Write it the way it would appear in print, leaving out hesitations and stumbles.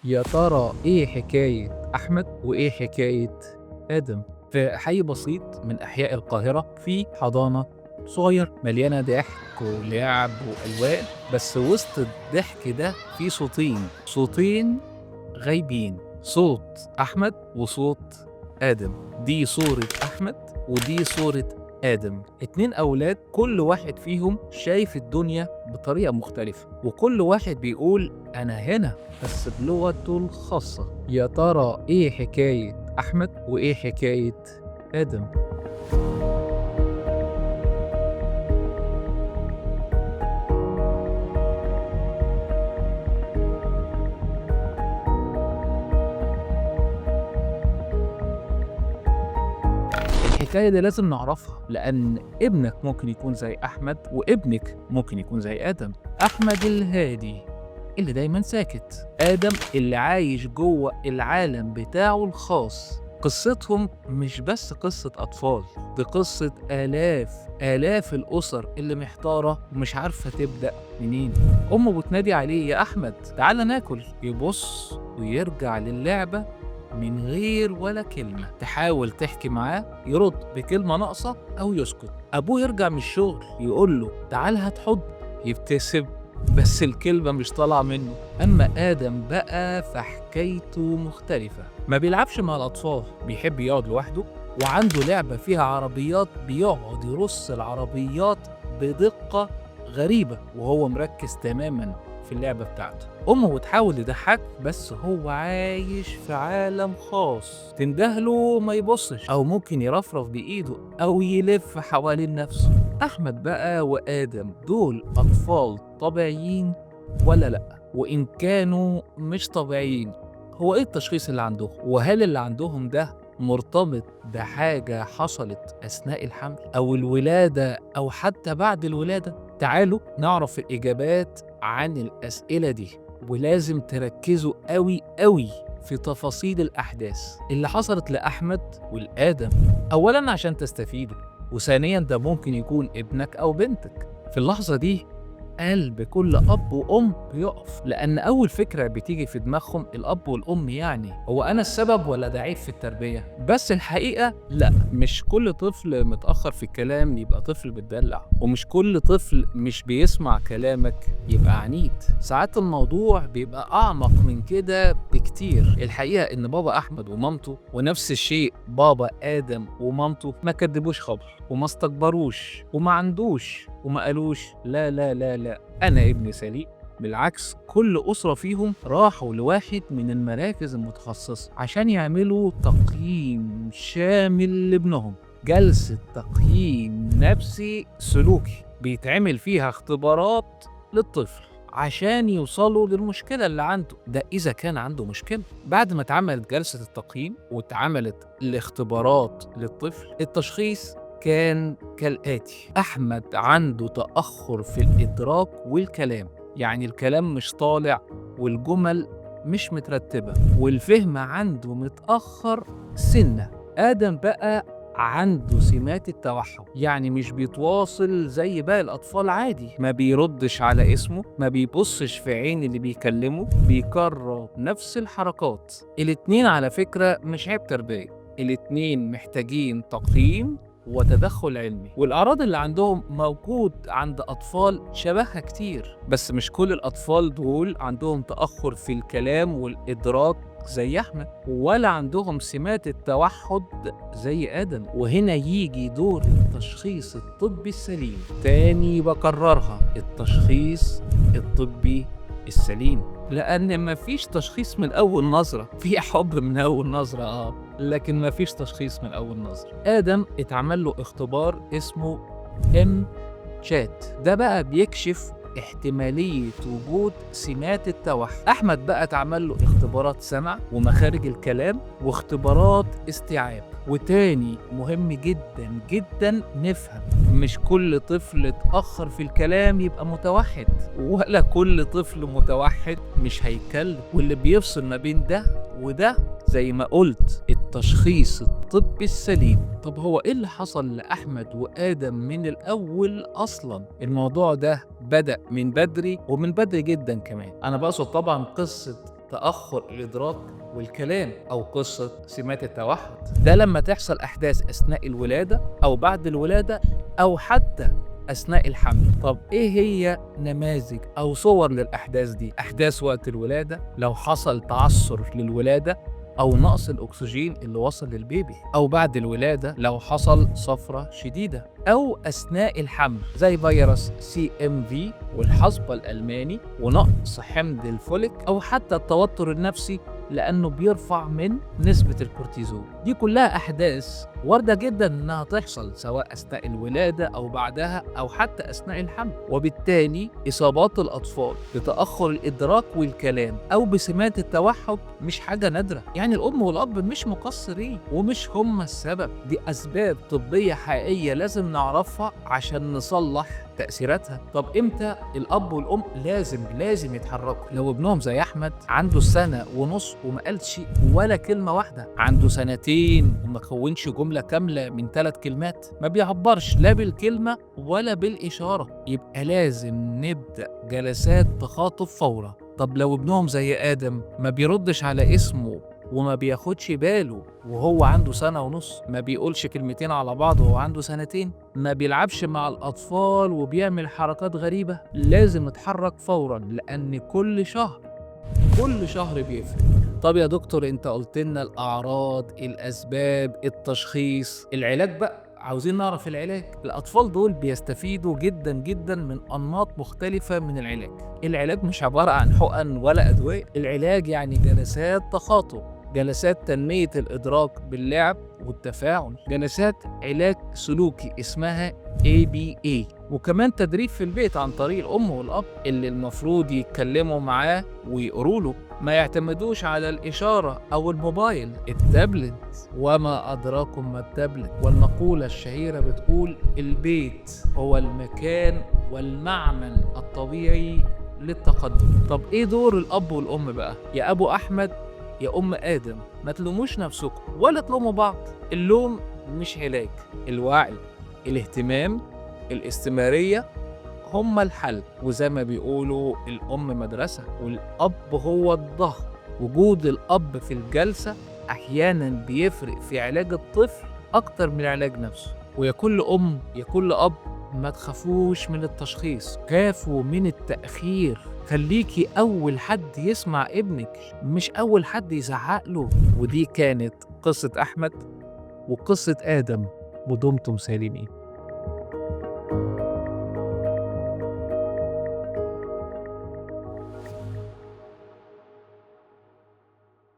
يا ترى إيه حكاية أحمد وإيه حكاية آدم؟ في حي بسيط من أحياء القاهرة في حضانة صغير مليانة ضحك ولعب وألوان، بس وسط الضحك ده في صوتين غايبين، صوت أحمد وصوت آدم. دي صورة أحمد ودي صورة آدم، اتنين أولاد كل واحد فيهم شايف الدنيا بطريقة مختلفة، وكل واحد بيقول أنا هنا بس بلغته الخاصة. يا ترى إيه حكاية أحمد وإيه حكاية آدم؟ الحكاية دي لازم نعرفها، لأن ابنك ممكن يكون زي أحمد وابنك ممكن يكون زي آدم. أحمد الهادي اللي دايما ساكت، آدم اللي عايش جوه العالم بتاعه الخاص. قصتهم مش بس قصة أطفال، دي قصة آلاف الأسر اللي محتارة ومش عارفة تبدأ منين. أمه بتنادي عليه يا أحمد تعال ناكل، يبص ويرجع للعبة من غير ولا كلمة. تحاول تحكي معاه يرد بكلمة ناقصة أو يسكت. أبوه يرجع من الشغل يقول له تعال هات حضن، يبتسم بس الكلمة مش طالعة منه. أما آدم بقى فحكايته مختلفة، ما بيلعبش مع الأطفال، بيحب يقعد لوحده، وعنده لعبة فيها عربيات بيقعد يرص العربيات بدقة غريبة وهو مركز تماما في اللعبة بتاعته. أمه بتحاول تضحك بس هو عايش في عالم خاص، تندهله ما يبصش، أو ممكن يرفرف بإيده أو يلف حوالين نفسه. أحمد بقى وآدم دول أطفال طبيعيين ولا لأ؟ وإن كانوا مش طبيعيين، هو إيه التشخيص اللي عندهم؟ وهل اللي عندهم ده مرتبط بحاجة حصلت أثناء الحمل أو الولادة أو حتى بعد الولادة؟ تعالوا نعرف الإجابات عن الأسئلة دي، ولازم تركزوا قوي قوي في تفاصيل الأحداث اللي حصلت لأحمد والآدم. أولاً عشان تستفيدوا، وثانياً ده ممكن يكون ابنك أو بنتك. في اللحظة دي قلب كل أب وأم بيقف، لأن أول فكرة بتيجي في دماغهم الأب والأم يعني هو أنا السبب ولا ده عيب في التربية؟ بس الحقيقة لا، مش كل طفل متأخر في الكلام يبقى طفل بتدلع، ومش كل طفل مش بيسمع كلامك يبقى عنيد. ساعات الموضوع بيبقى أعمق من كده بكتير. الحقيقة إن بابا أحمد ومامته، ونفس الشيء بابا آدم ومامته، ما كدبوش خبر وما استكبروش وما عندوش وما قالوش لا لا لا لا أنا ابني سليم. بالعكس، كل أسرة فيهم راحوا لواحد من المراكز المتخصصة عشان يعملوا تقييم شامل لابنهم، جلسة تقييم نفسي سلوكي بيتعمل فيها اختبارات للطفل عشان يوصلوا للمشكلة اللي عنده، ده إذا كان عنده مشكلة. بعد ما اتعملت جلسة التقييم واتعملت الاختبارات للطفل، التشخيص كان كالآتي: أحمد عنده تأخر في الإدراك والكلام، يعني الكلام مش طالع والجمل مش مترتبة، والفهم عنده متأخر سنة. آدم بقى عنده سمات التوحد، يعني مش بيتواصل زي باقي الأطفال عادي، ما بيردش على اسمه، ما بيبصش في عين اللي بيكلمه، بيكرر نفس الحركات. الاتنين على فكرة مش عيب تربية، الاتنين محتاجين تقييم وتدخل علمي، والأعراض اللي عندهم موجود عند أطفال شبهها كتير، بس مش كل الأطفال دول عندهم تأخر في الكلام والإدراك زي أحمد، ولا عندهم سمات التوحد زي آدم. وهنا يجي دور التشخيص الطبي السليم. تاني بكررها، التشخيص الطبي السليم، لأن مفيش تشخيص من أول نظرة. في حب من أول نظرة لكن مفيش تشخيص من أول نظرة. آدم اتعمل له اختبار اسمه M-CHAT، ده بقى بيكشف احتمالية وجود سمات التوحد. أحمد بقى اتعمل له اختبارات سمع ومخارج الكلام واختبارات استيعاب. وتاني مهم جدا جدا نفهم، مش كل طفل اتأخر في الكلام يبقى متوحد، ولا كل طفل متوحد مش هيتكلم. واللي بيفصل ما بين ده وده زي ما قلت التشخيص الطبي السليم. طب هو ايه اللي حصل لأحمد وآدم من الأول أصلا؟ الموضوع ده بدأ من بدري، ومن بدري جدا كمان. أنا بقصد طبعا قصة تأخر الإدراك والكلام أو قصة سمات التوحد. ده لما تحصل أحداث أثناء الولادة أو بعد الولادة أو حتى أثناء الحمل. طب إيه هي نماذج أو صور للأحداث دي؟ أحداث وقت الولادة، لو حصل تعثر للولادة أو نقص الأكسجين اللي وصل للبيبي، أو بعد الولادة لو حصل صفرة شديدة، أو أثناء الحمل زي فيروس CMV والحصبة الألماني ونقص حمض الفوليك، أو حتى التوتر النفسي لأنه بيرفع من نسبة الكورتيزول. دي كلها أحداث واردة جدا إنها تحصل سواء أثناء الولادة أو بعدها أو حتى أثناء الحمل، وبالتالي إصابات الأطفال بتأخر الإدراك والكلام أو بسمات التوحد مش حاجة نادرة. يعني الأم والأب مش مقصرين ومش هم السبب، دي أسباب طبية حقيقية لازم نعرفها عشان نصلح تأثيراتها. طب إمتى الأب والأم لازم يتحركوا؟ لو ابنهم زي أحمد عنده 1.5 سنة وما قالش ولا كلمة واحدة، عنده 2 سنين وما كونش جملة كاملة من 3 كلمات، ما بيعبرش لا بالكلمة ولا بالإشارة، يبقى لازم نبدأ جلسات تخاطب فورا. طب لو ابنهم زي آدم ما بيردش على اسمه وما بياخدش باله وهو عنده 1.5 سنة، ما بيقولش كلمتين على بعض وهو عنده 2 سنين، ما بيلعبش مع الأطفال وبيعمل حركات غريبة، لازم نتحرك فورا لأن كل شهر بيفرق. طب يا دكتور انت قلت لنا الأعراض، الأسباب، التشخيص، العلاج بقى، عاوزين نعرف العلاج. الأطفال دول بيستفيدوا جدا جدا من أنماط مختلفة من العلاج. العلاج مش عبارة عن حقن ولا أدوية، العلاج يعني جلسات تخاطب، جلسات تنمية الإدراك باللعب والتفاعل، جلسات علاج سلوكي اسمها ABA، وكمان تدريب في البيت عن طريق الأم والأب اللي المفروض يتكلموا معاه ويقولوا له، ما يعتمدوش على الإشارة أو الموبايل، التابلت. وما أدراكم ما التابلت. والمقولة الشهيرة بتقول البيت هو المكان والمعمل الطبيعي للتقدم. طب إيه دور الأب والأم بقى؟ يا أبو أحمد يا أم آدم، ما تلوموش نفسكم ولا تلوموا بعض. اللوم مش علاج. الوعي، الاهتمام، الاستمرارية هما الحل. وزي ما بيقولوا الأم مدرسة والأب هو الظهر. وجود الأب في الجلسة أحيانا بيفرق في علاج الطفل أكتر من العلاج نفسه. ويا كل أم يا كل أب، ما تخافوش من التشخيص، خافوا من التأخير. خليكي أول حد يسمع ابنك، مش أول حد يزعق له. ودي كانت قصة أحمد وقصة آدم، ودمتم سالمين.